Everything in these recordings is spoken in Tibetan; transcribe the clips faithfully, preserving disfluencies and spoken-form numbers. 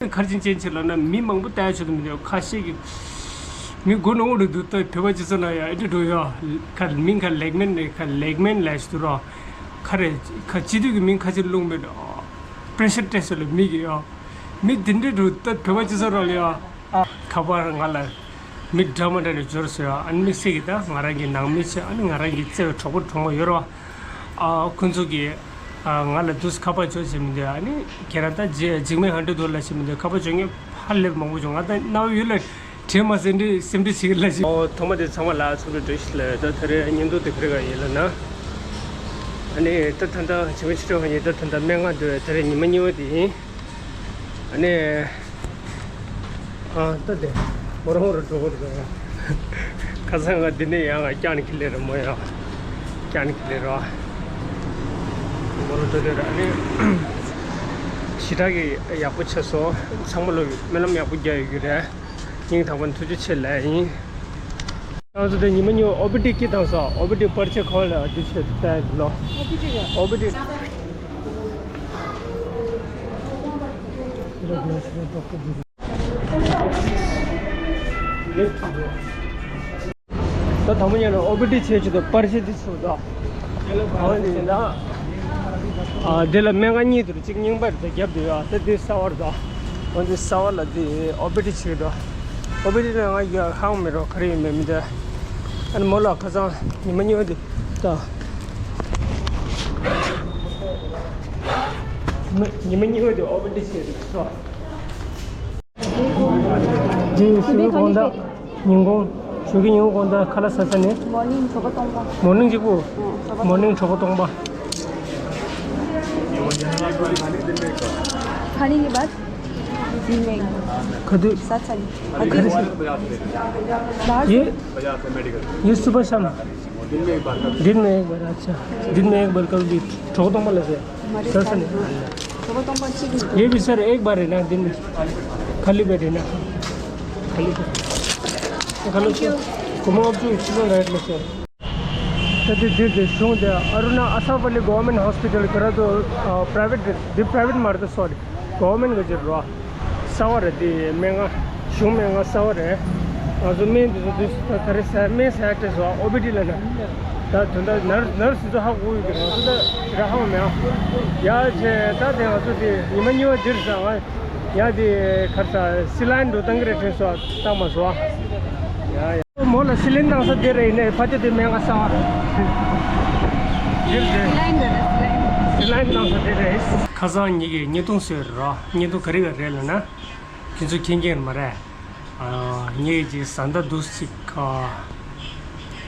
གར་ཅན་ཅན་ཆེ་ལ་ན་མི་མང་པོ་ལྟ་ཡ་ཆོད་དུ་མི་འདུག་ཁ་ཤས་ཀྱི་མི་མགོ་ནོར་འགྲོ་འདུག་ད་བོད་པ་སྤྱི་ཚོགས་ནང་ཡང་ཨེ་འདྲ་འགྲོ་ཡོད། ཁ་མིང་ཁ་ལེག་མེན་ནས་ཁ་ལེག་མེན་ལས་ཞུ་དུ་རོགས། ཁ་རེ་ཁ་སྤྱི་འཐུས་ཀྱི་མིང་ཁ་ཅིག་བླུགས་མེད། པེ་རེ་ཤར་སྤྲད་སོ་ལ་མི་གི་ཡོད། མི་འདི་འདྲ་འགྲོ་ད་བོད་པ་སྤྱི་ཚོགས་རང་ལ་ཡོད། ཨ་ཁ་པར་ང་ལ་མི་འདྲ་མ་འདྲ་ནས་འབྱོར་སོ་ཡོད། ཨ་ནི་དམིགས་བསལ་གྱི་ད་ང་རང་གི་ནང་མི་ཆེ་ཨ་ནི་ང་རང་གི་བརྩེ་བའི་གྲོགས་པོ་གྲོགས་མོ་ཡོད་རོགས། ཨ་ཁོང་ཚོ་གིས་ཨ་ང་ལ་དུས་ཁ་པར་བྱོས་བྱེད་མི་འདོད། ཨ་ནི་ཁྱེད་རང་ད་རྗེ་འཇིགས་མེད་ཧན་ཏུ་དོ་ལ་བྱེད་མི་འདོད། ཁ་པར་བྱོས་ངས་ཧ་ལས་མང་པོ་བྱུང་། ང་ད་རྣ་བ་ཡུལ་ལ་དྲན་མ་ཟིན་འདྲི་སེམས་འདྲི་བྱེད་ཀྱི་ལ་ཞིག་ཨོ་ཐོག་མ་དེ་ཚང་མ་ལ་ཚོགས་འདུ་གྲོས་གཞི་ལ་ད་ད་རེས་བརྙན་ཐུང་དེ་ག་རེ་ག་ཡིན་ལ་ན། ཨ་ནི་ད་ད་ད་བྱེད་མི་ཕྱི་དྲོ་ཧ་ཡིན། ད་ད་ད་སྨན་ཁང་དུ་ད་རེས་ཉི་མ་གཉིས་པ་དེ་ཡིན། ཨ་ནི། ཨ་ལྟ་དེ། མོ་རང་རུ་འགྲོ་གི་འདུག་ཁ་སང་ང་འདི་ནས་ཡང་ང་སྐྱག་ནི་ཁི་ལེ་ར་མོ་ཡང་། སྐྱག་ནི་ཁི་ལེ་ར། མོ་རུ་འགྲོ་དེ་ར་ཨ་ནི། ཞེ་དྲག་གི་ཡག་པོ་ཆགས་སོང་། ཚང་མ་ལོ་སྨོན་ལམ་ཡག་པོ་རྒྱག་ཡོད་ཀྱི་རེད། སྙིང་ཐག་པ་ནས་ཐུགས་རྗེ་ཆེ་ལབ་ཡིན། ང་ཚོ་དེ་ཉི་མ་གཉིས་ཨོ་པི་ཌི་སྐྱིད་དང་སོགས་ཨོ་པི་ཌི་པར་ཆས་གང་ལ་འདི་བྱེད་བལྟས་ལོ། ཨོ་པི་ཌི། ད་དང་པོ་ཉལ་ནས་ཨོ་པི་ཌི་བྱེད་ཆེད་དུ་པར་ཆས་འདི་ཚུགས་དང་། ཨ་ནི་ད། ཨ་འདི་ལ་སྨན་ཁང་གཉིས་འདུག་གཅིག་རྙིང་པ་རེད། ད་རྒྱབ་འདུག་ཡ། ད་འདི་གསར་པ་རེད། ད་འདི་གསར་པ་ལ་འདི་ཨོ་པི་ཌི་བྱེད་འདུག་ཨོ་པི་ཌི་ལ་ང་ཡ་ཧང་མི་རོ་ག་རེ་ཡོད་མེད་མི་འདུག་ཨ་ནི་མོ་ལ་ཁ་སང་ཉི་མ་གཉིས་པ་འདི་ད། ཉི་མ་གཉིས་པ་འདི་ཨོ་པི་ཌི་བྱེད་འདུག་སོ། ཇི་སི་གོང་ད་ཉིན་གུང་ཞོགས་ཀྱི་ཉིན་གུང་ད་ཁ་ལག་ཟ་ས་ནི། Morning གྲོད་ཁོག་སྟོང་པ། Morning གཅིག་པུ། ཨ་གྲོད་ཁོག་Morning གྲོད་ཁོག་སྟོང་པ། खाने के बाद दिन में एक बार। कद्दू। साथ साथ। कद्दू। बाहर ये से। ये सुबह शाम। दिन में एक बार। दिन में एक बार, अच्छा। दिन में एक बार कभी भी। གྲོད་ཁོག་སྟོང་པ་ལ་ཟེར། हमारे सर साथ से नहीं। में। कद्दू तो बहुत अच्छी थी। ये भी सर एक बार है ना दिन में। खाली पेट है ना। खाली पेट। Hello sir. कुमार आप जो स्टूडेंट राइट में सर। ད་དེ་དེ་དེ་གཞུང་དེ་ཨ་རུ་ན་ཨ་ས་པ་ལི་གོ་ཝར་མེན་ཊི་ཧོ་སི་པི་ཊལ་ག་ར་དུ་པ་རའི་ཝེ་ཊི་དེ་པ་རའི་ཝེ་ཊི་མ་རེད་ད་སོ་རི་གོ་ཝར་མེན་ཊི་གི་ཅིག་རོ། གསར་པ་རེད་དེ་སྨན་ཁང་གཞུང་སྨན་ཁང་གསར་པ་རེད། ང་ཚོ་སྨན་དེ་ཚོ་དུས་སུ་ད་ད་རེས་ཟ་སྨན་ཟ་ཡག་སྤྲད་སོང་ཨོ་པི་ཌི་ལ་ན། ད་དོན་དག་ནར་ནར་སི་ཚོ་ཧ་གོ་ཡོད་ཀྱི་རེད། ང་ཚོ་ད་ར་ཧ་མེད་ཨ། ཡ་ཆེ་ད་དེ་ང་ཚོ་དེ་ཉི་མ་གཉིས་པ་འདིར་ཟ་ང་ཡ་དེ་ཁར་ས་སི་ལན་འགྲོ་བཏང་གི་རེད་དྲན་སོང་བཏང་མ་སོང་ཨ། ཡ་ཡ། མོ་ལ་སི་ལན་བཏང་ས་དེ་རེད། ཡིན་ནའི་ཕ་ཏི་དེ་སྨན་ཁང་གསར་པ་རེད། དེར་དེ་སི་ལན་དེ་རེད་སི་ལན། སི་ལན་བཏང་ས་དེ་རེད། ཁ་སང་ཉིད་ཀྱི་བརྙན་ཐུང་བཟོས་རོགས། བརྙན་ཐུང་ག་རེ་ག་རེད་ལབ་ན། ཁྱེད་ཚོ་མཁྱེན་མཁྱེན་མ་རེད། ཨ་ངས་ཀྱི་བཟའ་ཟླ་འདུག་ཅིག་ཨ་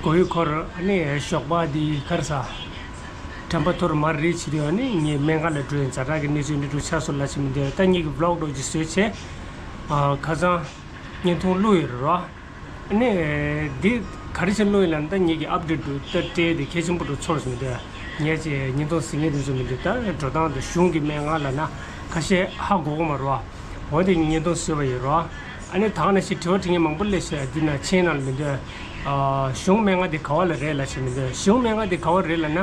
མགོ་ཡུ་འཁོར་ཨ་ནི་ཞོགས་པ་དེ་གར་ས་དྲན་པ་ཐོར་མར་རེད་བྱེད་དུས་ཨ་ནི་ངས་སྨན་ཁང་ལ་འགྲོ་ཡིན། ཛ་དྲག་གི་གནས་ཚུལ་འདི་འདྲ་ཆགས་སོང་ལབ་བྱེད་མི་འདོད། ད་ངས་ཀྱི་བི་ལོག་འདྲ་ཅིག་བཟོས་བྱས་ཨ་ཁ་སང་བརྙན་ཐུང་བླུགས་ཡོད་རེད་རོ། ཨ་ནི། འདི་ག་རེ་བྱས་བླུགས་ཡིན་ལབ་ན་ད་ངེད་ཀྱི་ཨབ་ཌེ་ཊི་འདུག་ད་སྤྲད་དེ་གལ་ཆེན་པོ་འདུག་ཚོར་སོང་། འདི་ངས་ཅིག་བརྙན་ཐུང་གཟིགས་མཁན་དེ་ཚོ་མི་འདུག་ད་འགྲོ་སྟངས་དེ་གཞུང་གི་སྨན་ཁང་ལབ་ན་ཁ་ཤས་ཧ་གོ་གི་མ་རེད་བ། འོ་དེ་བརྙན་ཐུང་བཟོས་པ་ཡིན་རོ། ཨ་ནི་ད་ག་ནང་བཞིན་དྲི་བ་དྲི་མཁན་མང་པོ་སླེབས་ཤག་འདི་ན་མཆན་ནང་ལ་མི་འདུག་ཨ་གཞུང་སྨན་ཁང་དེ་ག་བ་ལ་རེད་ལབ་བྱས་མི་འདུག་གཞུང་སྨན་ཁང་དེ་ག་བ་རེད་ལབ་ན་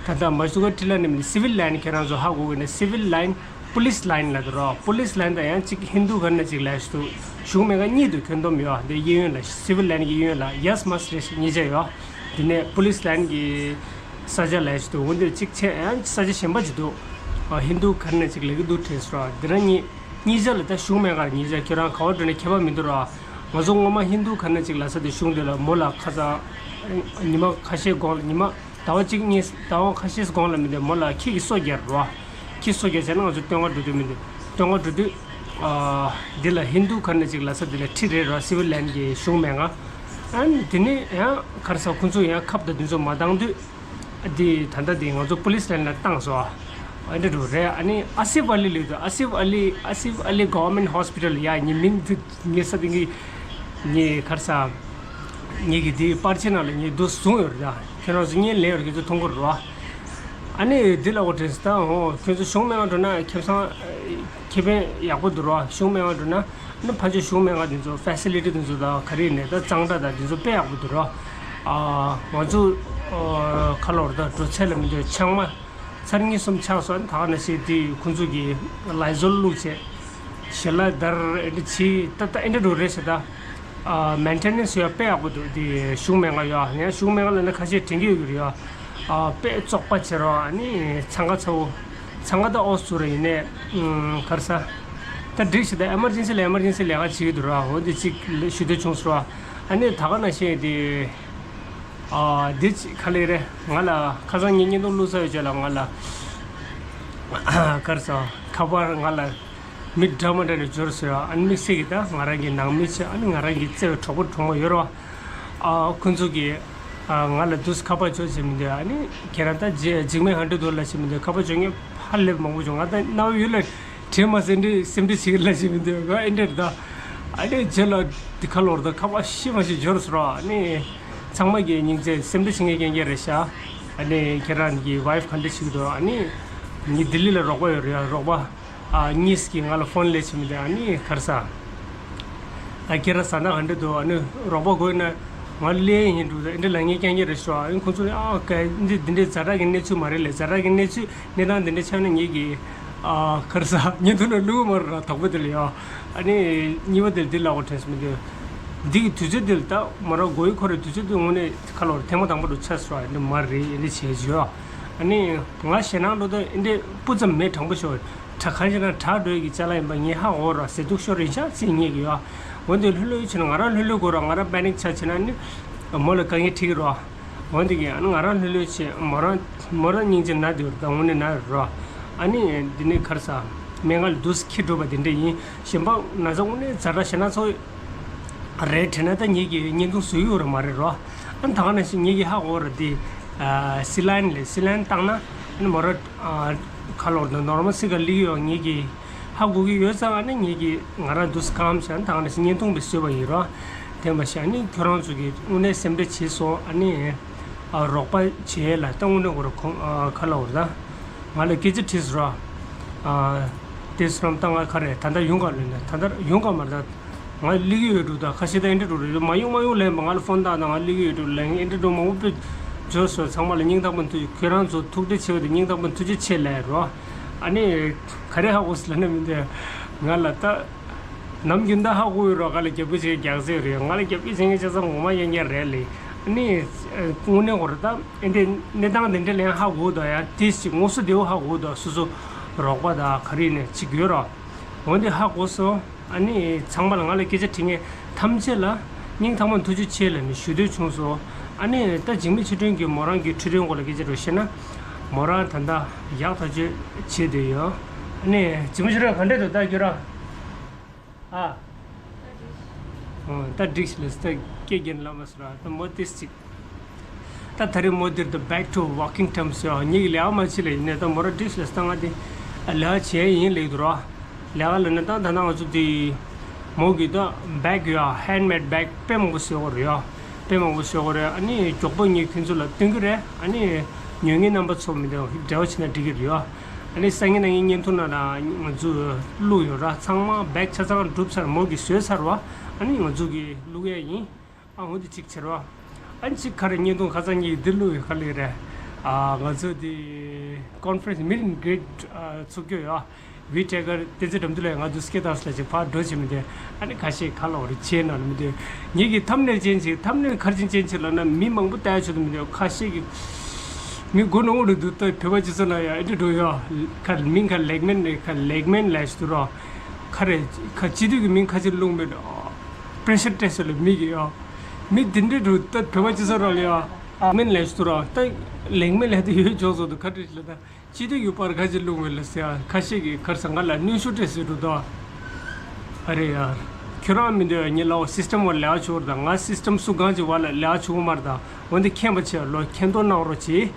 ད་ལྟ་མ་སུ་ཀ་ཊི་ལ་ནི་མི་འདུག་སི་བིལ་ལའིན། ཁྱེད་རང་ཚོ་ཧ་གོ་གི་ན་སི་བིལ་ལའིན། པུ་ལིས་ལའིན་ལབ་འདུག་རོ། པུ་ལིས་ལའིན་དང་ཡང་གཅིག་ཧིན་དུ་ག་རེ་ན་གཅིག་ལབ་ཞུ་འདུག་གཞུང་སྨན་ཁང་གཉིས་འདུག་ཁྱོན་བསྡོམས་ཡོད། འདི་གཡས་གཡོན་ལ་སི་ཝིལ་ལའིན་གྱི་གཡས་གཡོན་ལ་ཡེས་མཱས་རེད་ཞེས་གཉིས་ཆ་ཡོད། དེ་ནས་པུ་ལིས་ལའིན་གྱི་ས་ཆ་ལབ་ཞུ་འདུག་འོ་འདིར་གཅིག་བྱས་ཡང་ས་ཆ་གཞན་པ་ཅིག་འདུག་ཨ་ཧིན་དུ་ག་རེ་ན་གཅིག་ལབ་ཀྱི་འདུག་དྲན་སོང་ར། འདི་རང་གཉིས་གཉིས་ཆ་ལ་ད་གཞུང་སྨན་ཁང་གཉིས་ཆ་ཁྱོད་རང་ག་བ་འགྲོ་ནས་ཁྱད་པར་མི་འདུག་ར། ང་ཚོ་སྔོན་མ་ཧིན་དུ་ག་རེ་ན་གཅིག་ལབ་ས་དེ་གཞུང་དེ་ལ་མོ་ལ་ཁ་སང་ཉི་མ་ཁ་ཤས་གོང་ལ་ཉི་མ། ཟླ་བ་གཅིག་གཉིས་ཟླ་བ་ཁ་ཤས་གོང་ལ་མི་འདུག་མོ་ལ་ཁྱི་གིས་སོ་བརྒྱབ་རོ། ཁྱི་སོ་བརྒྱབ་བྱས་ན་ང་ཚོ་སྟོན་ཁ་འགྲོ་དུས་མི་འདུག་སྟོན་ཁ་འགྲོ་དུས་ཨ་འདི་ལ་ཧིན་དུ་ག་རེ་ན་གཅིག་ལབ་ས་འདི་ལ་ཁྲིད་རེད་རོ། སི་ཝིལ་ལའིན་གྱི་གཞུང་སྨན་ཁང་། ཨ་ནི་དེ་ནས་ཡང་ག་རེ་ཟ་ཁོང་ཚོ་ཡང་ཁབ་དང་དེ་ཚོ་མ་བཏང་དུས་འདི་ད་ལྟ་འདི་ང་ཚོ་པུ་ལིས་ལའིན་ལ་བཏང་སོང་། ཨ་འདྲ་འགྲོ་རེད། ཨ་ནི་ཨ་སིབ་ཨ་ལི་ལབ་དུས་ཨ་སིབ་ཨ་ལི་ཨ་སིབ་ཨ་ལི་གོ་ཝར་མེན་ཊི་ཧོ་སི་པི་ཊལ་ཡ་ཉི་མིང་དུ་ངའི་ས་དེ་ངའི་ངའི་ག་རེ་ཟ། ངེད་ཀྱི་དེའི་པར་ཆས་ནང་ལ་ངས་འདུག་བཟུང་ཡོད་རེད་ད། ཁྱོད་རང་ཚོ་བརྙན་ལེན་ཡོད་རེད། ཁྱོད་ཚོ་མཐོང་གི་རེད་བ། ཨ་ནི་འདི་ལ་འོ་དྲན་སོང་ད། འོ་ཁྱོད་ཚོ་གཞུང་སྨན་ཁང་འགྲོ་ན་ཁེ་བཟང་ཁེ་ཕན་ཡག་པོ་འདུག་རེད་བ། གཞུང་སྨན་ཁང་འགྲོ་ན་ཨ་ནི་ཕན་ཆད་གཞུང་སྨན་ཁང་དེ་ཚོ་ཕེ་སི་ལི་ཊི་དེ་ཚོ་དང་ག་རེ་ཡིན་ནའི་ད་གཙང་སྦྲ་དང་དེ་ཚོ་དཔེ་ཡག་པོ་འདུག་རེད་བ། ཨ་ང་ཚོ་ཨ་ཁ་ལོར་ད་འགྲོ་ཚད་ལ་མི་འདོད་ཆང་མ། ཚར་གཉིས་གསུམ་ཆགས་སོང་། ད་ག་ནང་བཞིན་དེ་ཁོང་ཚོ་གིས་ལའི་ཟོལ་བླུགས་བྱས། ཞལ་ལག་དར་ཨེ་འདྲ་བྱེད་ད་ད་ཨེ་འདྲ་འགྲོ་རེད་ཟེར་ད། ཨ་མེན་ཊེ་ནེན་སི་ཡ་དཔེ་ཡག་པོ་འདུག་དེ་གཞུང་མེད་ང་ཡ་ཡང་གཞུང་མེད་ང་ལ་ནི་ཁ་ཤས་དྲན་གྱི་ཡོད་ཀྱི་རེད་ཡ། ཨ་དཔེ་བཙོག་པ་བྱེད་རོགས་ཨ་ནི་འཚང་ཁ་ཚ་བོ། འཚང་ཁ་ད་ཨོ་སུ་རེད་ཡིན་ནས་ཨུམ་ག་རེ་ཟ། ད་འགྲིག་ཞེ་ད་ཨེ་མར་ཇེན་སི་ལ་ཨེ་མར་ཇེན་སི་ལས་ཀ་བྱེད་ཀྱི་འདུག་ར་འོ་དེ་གཅིག་ཞུ་འདོད་བྱུང་སོང་ར། ཨ་ནི་ད་ག་ནང་བཞིན་དེ། ཨ་འདི་ཅི་ག་ལེ་རེད། ང་ལ་ཁ་སང་ངའི་བརྙན་ཐུང་བླུགས་ཚར་བའི་རྗེས་ལ་ང་ལ་ག་རེ་ཟ་ཁ་པར་ང་ལ་མི་འདྲ་མ་འདྲ་ནས་འབྱོར་ཟེར་ཨ་ནི་དམིགས་བསལ་གྱི་ད་ང་རང་གི་ནང་མི་ཆེ་ཨ་ནི་ང་རང་གི་བརྩེ་བའི་གྲོགས་པོ་གྲོགས་མོ་ཡོད་རོགས། ཨ་ཁོང་ཚོ་གིས་ཨ་ང་ལ་དུས་ཁ་པར་འབྱོར་བྱེད་མི་འདོད་ཨ་ནི་ཁྱེད་རང་ད་རྗེ་འཇིགས་མེད་ཧན་ཏྲི་དུ་ལ་བྱེད་མི་འདོད་ཁ་པར་འབྱོར་མཁན་ཕར་སླེབས་མང་པོ་བྱུང་ང་ད་རྣ་བ་ཡུལ་ལ། དྲན་མ་ཟིན་འདྲི་སེམས་འདྲི་བྱེད་ཀྱི་ལ་ཞིག་མི་འདུག་ག་ཨེ་འདྲེར་ད། ཨ་ནི་རྗེས་ལ་འདི་ཁ་ལོར་ད་ཁ་པར་ཤི་མ་ཤི་འབྱོར་སོང་ར་ཨ་ནི། ཚང་མ་གི་སྙིང་རྗེ་སེམས་འདྲི་བྱེད་མཁན་རྐྱང་རྐྱང་རེད་ཤག་ཨ་ནི་ཁྱེད་རང་གི་ཝའེ་ཕི་ག་འདྲ་ཞིག་འདུག་ཨ་ནི། ངའི་ལྡི་ལི་ལ་རོགས་པ་ཡོད་རེད་ཡ་རོགས་པ། ཨ་གཉིས་ཀྱིས་ང་ལ་ཕོན་སླེབས་བྱེད་མི་འདུག་ཨ་ནི་ག་རེ་ཟ། ཨ་ཁྱེད་རང་ཟ་ན་ག་འདྲ་འདུག་ཨ་ནི་རོགས་པ་དགོས་ན། ང་ལ་སླེབས་ཡིན་འདུག་ད་ཨེ་འདྲ་ལ་ངས་རྐྱང་རྐྱང་རེད་ཤག་ཨ་ནི་ཁོང་ཚོ་ནི་ཨ་ག་འདི་འདི་འདྲའི་ཛ་དྲག་གི་གནས་ཚུལ་མ་རེད་ལས་ཛ་དྲག་གི་གནས་ཚུལ། གནས་སྟངས་འདི་འདྲ་ཆགས་ན་ངེད་ཀྱིས། ཨ་ག་རེ་ཟ་བརྙན་ཐུང་ནང་བླུག་གི་མ་རེད་ར་དོགས་པ་དེ་ལ་ཡ། ཨ་ནི་གཉིས་པ་དེ་ལ་འདི་ལབ་དགོས་དྲན་སོང་མི་འདུག་འདི་གི་དུས་ཚོད་འདི་ལ་ད་མོ་རང་མགོ་ཡི་འཁོར་རེད་དུས་ཚོད་འདི་དངོས་གནས་ཁ་ལོར་ཐེངས་མ་དང་པོ་འདྲ་ཆགས་སོང་ཨ་ནི་མ་རེད་ཨ་ནི་བྱས་བྱོས་ཨ། ཨ་ནི་ང་ཞེད་སྣང་འགྲོ་ད་ཨ་འདྲས་སྤུ་ཙམ་མེད་དྲང་པོ་ཤོད། དྲ་གང་ཞིག་ན་དྲག་འགྲོ་ཡི་གི་ཅ་ལག་ཡིན་པ་ངས་ཧ་གོ་ར་ཟེར་འདུག་ཤོར་རིན་ཤག་ཅེས་ངེས་ཀྱི་ཡོད། འོན་ཏེ་ལྷོད་ལྷོད་བྱས་ན་ང་རང་ལྷོད་ལྷོད་དགོས་ར་ང་རང་པེ་ནིག་ཆགས་བྱས་ན་ནི་མོ་ལ་དཀའ་ངལ་འཕྲད་ཀྱི་རོ། འོན་ཏེ་ང་རང་ལྷོད་ལྷོད་བྱས་མོ་རང་མོ་རང་སྙིང་རྗེ་ན་དེ་བར་དང་དངོས་གནས་ན་རོ། ཨ་ནི་འདི་ནི་ག་རེ་ཟ། སྨན་ཁང་ལ་དུས་ཁྱི་འགྲོ་བ་དེ་འདྲ་ཡིན་གཞན་པ་ན་ཚ་དངོས་གནས་ཛ་དྲག་ཞེ་ན་ཚོ་རེད་དྲན་ན་ད་ངེད་ཀྱི་བརྙན་ཐུང་བཟོ་ཡི་ཡོད་ར་མ་རེད་རོ། ཨ་ནི་ད་ག་ནང་བཞིན་ངེད་ཀྱི་ཧ་གོ་ར་དེ་སི་ལན་ལས་སི་ལན་བཏང་ན་ཨ་ནི་མོ་ར་ཁ་ལོར་དུ་ནོར་མ་སི་ག་ལི་ཡོད་ངེད་ཀྱི། ཧ་གོ་གི་ཡོད་ཙང་ཨ་ནི་ངེད་ཀྱིས་ང་རང་འདུག་སེ་གང་བྱས་ན་ད་ང་རང་བརྙན་ཐུང་བས་བཟོས་པ་ཡིན་རོ། དེ་མ་ཤེས་ཨ་ནི་ཁྱོད་རང་ཚོ་གིས་དངོས་གནས་སེམས་ཁྲལ་བྱས་སོང་ཨ་ནི། ཨ་རོགས་པ་བྱས་ལ་ད་དངོས་གནས་ཁོ་རང་ཁོང་ཨ་ཁ་ལ་འོར་ད། ང་ལ་སྐད་ཆ་དྲིས་སོང་རོ། ཨ་དེ་སོང་ད་ང་ག་རེ་ད་ལྟ་ཡོང་ག་ལོས་ན་ད་ལྟ་ཡོང་ག་མ་རེད་ད། ང་སླེབས་ཀྱི་ཡོད་འགྲོ་ད་ཁ་ཤས་ད་ཨེ་འདྲ་འགྲོ་རེད་མ་ཡོང་མ་ཡོང་ལན་པ་ང་ལ་ཕོན་བཏང་ད་ང་སླེབས་ཀྱི་ཡོད་འགྲོ་ལན་ཨེ་འདྲ་འགྲོ་མང་པོ་བྱས་སོང་ཚང་མ་ལ་སྙིང་ཐག་པ་ཐུགས་ཁྱོད་རང་ཚོ་ཐུགས་རྗེ་ཆེ་བ་དེ་སྙིང་ཐག་པ་ཐུགས་རྗེ་ཆེ་ལབ་རོ། ཨ་ནི། ག་རེ་ཧ་གོ་སི་ལ་ན་མི་འདུག་ང་ལ་ད། ནམ་རྒྱུན་ད་ཧ་གོ་ཡོད་རོགས་ག་ལ་རྒྱབ་སྐྱོར་བྱེད་རྒྱག་ཟེར་རེད་ང་ལ་རྒྱབ་སྐྱོར་བྱེད་མཁན་ཆ་ཚང་ངོ་མ་ཡན་ཡན་རེད་ལེ། ཨ་ནི། དངོས་གནས་ཁོ་ར་ད་ཨེ་འདྲའི་གནས་སྟངས་དེ་འདྲ་ལན་ཧ་གོ་ད་ཡ་ཏིས་ཅིག་ངོ་སོ་བདེ་བོ་ཧ་གོ་ད་སོ་སོ་རོགས་པ་ད་ག་རེ་ནས་ཅིག་ཡོད་རོགས། འོན་ཏེ་ཧ་གོ་སོང་། ཨ་ནི་ཚང་མ་ལ་ང་ལ་སྐད་ཆ་དྲི་མཁན་ཐམས་ཅད་ལ་སྙིང་ཐག་པ་ཐུགས་རྗེ་ཆེ་ལབ་ནས་ཞུ་འདོད་བྱུང་སོང་། ཨ་ནི་ད་འཇིགས་མེད་ཆོས་སྒྲོན་གྱིས་མོ་རང་གི་འཕྲོད་བསྟེན་སྐོར་ལ་སྐད་ཆ་རེ་བཤད་ན། མོ་རང་ད་ལྟ་ཡག་ཐག་ཆོད་བྱས་བསྡད་ཡོད། ཨ་ནི་འཇིགས་མེད་ཆོས་སྒྲོན་ག་འདྲས་འདུག་ད་ཁྱོད་རང་། ཨ། ཨོ་ད་འགྲིག་ལ་ད་སྐད་རྒྱན་ལ་མ་སོ་ར་ད་མོ་ཏིས་ཅིག་ད་ད་རེས་མོ་འདིར་དུ་back to working terms ཡོད་ཉིད་ལས་མ་ཕྱི་ལ་ཡིན་ནས་ད་མོ་ར་འགྲིག་ལ་ད་ང་དེ་ལས་བྱས་ཡིན་ལེགས་འདུག་རོ། ལས་ཀ་ལ་ནི་ད་ད་ནང་ང་ཚོ་དེ་མོ་གི་ད་bag ཡོད་handmade bag དཔེ་མང་པོ་བཟོས་ཡོད་རེད་ཡ། དཔེ་མང་པོ་བཟོས་ཡོད་རེད་ཨ་ནི་མགྱོགས་པོ་ངས་ཁྱོད་ཚོ་ལ་སྟོན་གི་རེད་ཨ་ནི་ཉོ་མཁན་རྣམ་པ་ཚོ་མི་འདུག་འབྲེལ་བ་བྱས་ན་འགྲིག་གི་རེད་ཡ། ཨ་ནི་སང་ཉིན་གནངས་ཉིན་བརྙན་ཐུང་ནང་ལ་ང་ཚོ་བླུགས་ཡོད་ར་ཚང་མ་bag ཆ་ཚང་གྲུབ་ཚར་མོ་གིས་བཟོས་ཚར་བ་ཨ་ནི་ང་ཚོ་གིས་བླུགས་ཡ་ཡིན། ཨ་འོ་འདི་གཅིག་བྱེད་རོགས། ཨ་གཅིག་ཁ་རེ་བརྙན་ཐུང་ཁ་སང་གཉིས་འདི་བླུགས་ཡོད་ཁ་ལེ་རེད། ཨ་ང་ཚོ་འདི་conference meet and greet ཚུགས་རྒྱུ་ཡོད། ཝི་ཊེ་ཀར་བསྟན་འཛིན་དགྲ་འདུལ་ལ་ང་ཚོ་སྐད་བཏང་སླ་ཅིག་ཕར་འགྲོ་བྱེད་མི་འདོད། ཨ་ནི་ཁ་ཤས་ཁ་ལོག་རེ་བྱེད་ན་མི་འདོད། ངེད་ཀྱི་ཐམ་ནེལ་ཅན་ཅིག་ཐམ་ནེལ་ཁ་ཅན་ཅན་ཅིག་ལབ་ན་མི་མང་པོ་བལྟ་ཆོག་མི་འདོད་ཁ་ཤས་ཀྱི། མི་མགོ་ནོར་འདུག་ད་བོད་པ་སྤྱི་ཚོགས་ནང་ཡང་ཨེ་འདྲ་འགྲོ་ཡོད། ཁ་མིང་ཁ་ལེག་མེན་ནས་ཁ་ལེག་མེན་ལས་ཞུ་རོགས། ཁ་རེ་ཁ་སྤྱི་འཐུས་ཀྱི་མིང་ཁ་ཅིག་བླུགས་མེད། པེ་རེ་ཤར་སྤྲད་སོང་ལ་མི་གི་ཡོ། མི་འདི་འདྲའི་འགྲོ་ད་བོད་པ་སྤྱི་ཚོགས་རང་ལ་ཡོ། མིན་ལས་ཤུ་ར་ད་ལེགས་མེད་ལས་དུ་ཡོད་ཆོག་སོགས་དུ་ཁ་བྲིས་ལ་ད་སྤྱི་འཐུས་ཀྱི་པར་ཁ་ཅིག་བླུགས་མེད་ལ་ཟེར་ཡ་ཁ་ཤས་ཀྱི་ཁར་ས་ང་ལ་གནོན་ཤུགས་སྤྲད་ཟེར་འགྲོ་ད། ཨ་རེ་ཡ། ཁྱོད་རང་མི་འདོད་ཡ་ཉེ་ལའོ་སིས་ཊམ་བར་ལས་ཆོག་ར་ད་ང་སིས་ཊམ་སུ་གང་ཅིག་བར་ལ་ལས་ཆོག་མར་ད་འོན་ཏེ་མཁྱེན་པ་ཆེ་ལོ་མཁྱེན་རྟོགས་གནང་རོགས་གྱིས།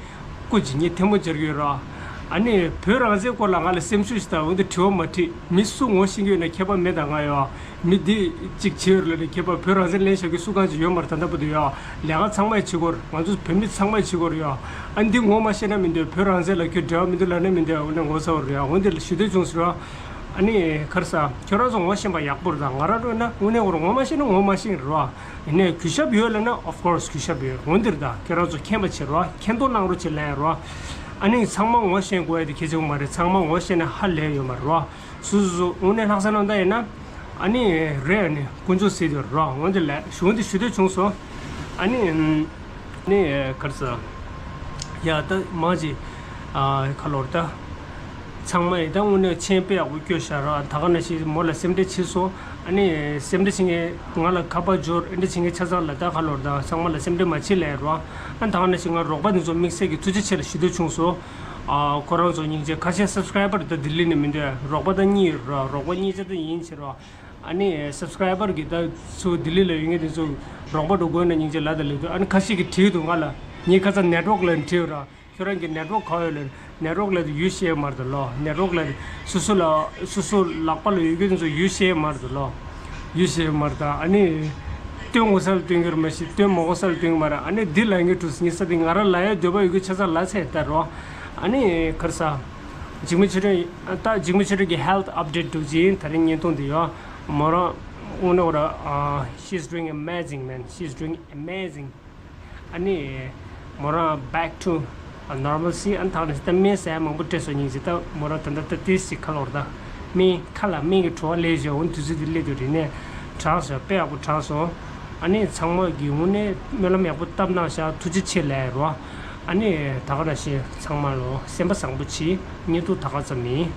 སྐུ་མཁྱེན་ངས་ཐལ་མོ་སྦྱར་གྱི་ཡོད་ར། ཨ་ནི་བོད་རང་བཙན་སྐོར་ལ་ང་ལ་སེམས་ཤུགས་ཤིག་དང་འོན་ཏེ་དྲི་བ་མ་དྲིས་མི་སུ་ངོ་ཤེས་ཀྱི་ཡོད་ན་ཁྱད་པར་མེད་ད་ང་ཡོ། མི་འདི་གཅིག་བྱེད་ཡོད་ལ་ནི་ཁྱད་པར་བོད་རང་བཙན་ལེན་བཞག་གི་སུ་གང་ཅིག་ཡོད་མ་རེད་ད་ལྟ་བར་དུ་ཡོ། ལས་ཀ་ཚང་མ་བྱེད་དགོས་རེད་ང་ཚོ་བོད་མི་ཚང་མ་བྱེད་དགོས་རེད་ཡོ། ཨ་ནི་འདི་ངོ་མ་ཤེས་ན་མི་འདོད་བོད་རང་བཙན་ལ་ཁྱོད་འབྲེལ་བ་མི་འདུག་ལབ་ན་མི་འདོད་འོ་ན་ངོ་ཚ་བ་རེད་ཡ་འོ་འདི་ལ་ཞུ་འདོད་བྱུང་ཟེར་བ། ཨ་ནི་ཁར་ས་ཁྱོད་རང་ཚོ་ངོ་ཤེས་པ་ཡག་པོ་རེད་ད་ང་རང་རོགས་ན་དངོས་གནས་ཁོ་རང་ངོ་མ་ཤེས་ན་ངོ་མ་ཤེས་རེད་བ། ཡིན་ནའི་གུས་ཞབས་ཡོད་ལབ་ན་of course གུས་ཞབས་ཡོད་འོ་འདིར་ད་ཁྱེད་རང་ཚོ་མཁྱེན་པ་བྱེད་རོགས་མཁྱེན་རྟོགས་གནང་རོགས་བྱེད་ལན་རོགས། ཨ་ནི་ཚང་མ་ངོ་ཤེས་དགོས་ཡ་དེ་གལ་ཆེན་པོ་མ་རེད། ཚང་མ་ངོ་ཤེས་ན་ཧ་ལས་ཡོད་མ་རེད་རོ། སུ་སུ་སུ་དངོས་གནས་ལྷག་བསམ་རྣམ་དག་ཡིན་ན། ཨ་ནི་རེད། ཨ་ནི་དཀོན་མཆོག་གཟིགས་དུས་རོ། འོན་ཏེ་ལས་གཞུང་དེ་ཞུ་འདོད་བྱུང་སོང་། ཨ་ནི་ནི་གར་ས་ཡ་ད་མ་ཅི་ཁ་ལོར་ད། ཚང་མ་ཡི་ད་དངོས་གནས་མཆན་དཔེ་ཡག་པོ་བསྐྱོན་ཤག་ར། ད་ག་ནང་བཞིན་མོ་ལ་སེམས་ཁྲལ་བྱས་སོང་། ཨ་ནི་སེམས་ཁྲལ་བྱེད་མཁན་ང་ལ་ཁ་པར་འབྱོར་ཨེ་འདྲ་བྱེད་མཁན་ཆ་ཚང་ལ་ད་ག་ལོར་ད་ཚང་མ་ལ་སེམས་ཁྲལ་མ་བྱེད་ལབ་རོགས། ཨ་ད་ག་ནང་བཞིན་ང་རོགས་པ་འདི་ཚོ་དམིགས་བསལ་གྱི་ཐུགས་རྗེ་ཆེ་ལ་ཞུ་འདོད་བྱུང་སོང་། ཨ་ཁོ་རང་ཚོ་སྙིང་རྗེ། ཁ་ཤས་སབ་སི་ཀ་རའི་བར་ད་ལྡི་ལི་ནས་མི་འདུག་རོགས་པ་ད་གཉིས་ར། རོགས་པ་གཉིས་ཆ་ད་ཡིན་ཕྱིར་རོ། ཨ་ནི་སབ་སི་ཀ་རའི་བར་གྱི་ད་ཚོ་ལྡི་ལི་ལ་ཡོད་མཁན་དེ་ཚོ་རོགས་པ་འགྲོ་དགོས་ན་སྙིང་རྗེ་ལབ་ད་ལབ་འདུག་ཨ་ནི་ཁ་ཤས་ཀྱིས་བྲིས་འདུག་ང་ལ། ངའི་ཁ་སང་ནེཊ་ཝོག་ལ་བྲིས་ར། ཁྱོད་རང་གི་ནེཊ་ཝོག་ག་ཡོད་ལབ། ནེཊ་ཝོག་ལབ་དུས་ཡུལ་ཤེས་མ་རེད་ད་ལོ། ནེཊ་ཝོག་ལབ་དུས་སོ་སོ་ལ་སོ་སོ་ལག་པ་ལ་ཡོད་རྒྱུ་དེ་ཚོ་ཡུལ་ཤེས་མ་རེད་ད་ལོ། ཡུལ་ཤེས་མ་རེད་ད། ཨ་ནི་སྟོན་དགོས་ས་ལ་སྟོན་གྱི་རེད་མ་གཞི་སྟོན་མ་དགོས་ས་ལ་སྟོན་གྱི་མ་རེད། ཨ་ནི་འདི་ལབ་མཁན་འདུག་ཟེར། ངས་ས་དེ་ང་རང་ལབ་ཡ་འདོད་པ་ཡོད་རྒྱུ་ཆ་ཚང་ལབ་ཚར་ད་རོ། ཨ་ནི་གར་ས་འཇིགས་མེད་ཆོས་སྒྲོན། ད་འཇིགས་མེད་ཆོས་སྒྲོན་གྱི་ཧེལ་ཐི་ཨབ་ཌེཊ་འདུག་ཅིང་དེ་རིང་བརྙན་ཐུང་འདི་ཡོད། མོ་རང་དངོས་གནས་ཁོ་རང་she's doing amazing, man, she's doing amazing. ཨ་ནི་མོ་རང་back to normalcy. ཨ་ནི་ད་ནི་ད་སྨན་ཟས་མང་པོ་སྤྲད་སོང་། སྙིང་རྗེ། ད་མོ་རང་ད་ད་ད་ཏིས་ཅིག་ཁ་ལོར་ད་སྨན་ཁ་ལ་སྨན་གྱི་བྲོ་བ་སླེབས་བྱུང་། འོ་དུས་ཚོད་དེ་སླེབས་དུས་རིག་གནས་དྲག་སོང་། དཔེ་ཡག་པོ་དྲག་སོང་། ཨ་ནི་ཚང་མ་གི་དངོས་གནས་སྨོན་ལམ་ཡག་པོ་བཏབ་གནང་ཤག་ཐུགས་རྗེ་ཆེ་ལབ་རོ། ཨ་ནི་ད་ག་ར་ཤེས་ཚང་མ་ལོ་སེམས་པ་བཟང་པོ་བྱེད། བརྙན་ཐུང་ད་ག་ཙམ་ཡིན།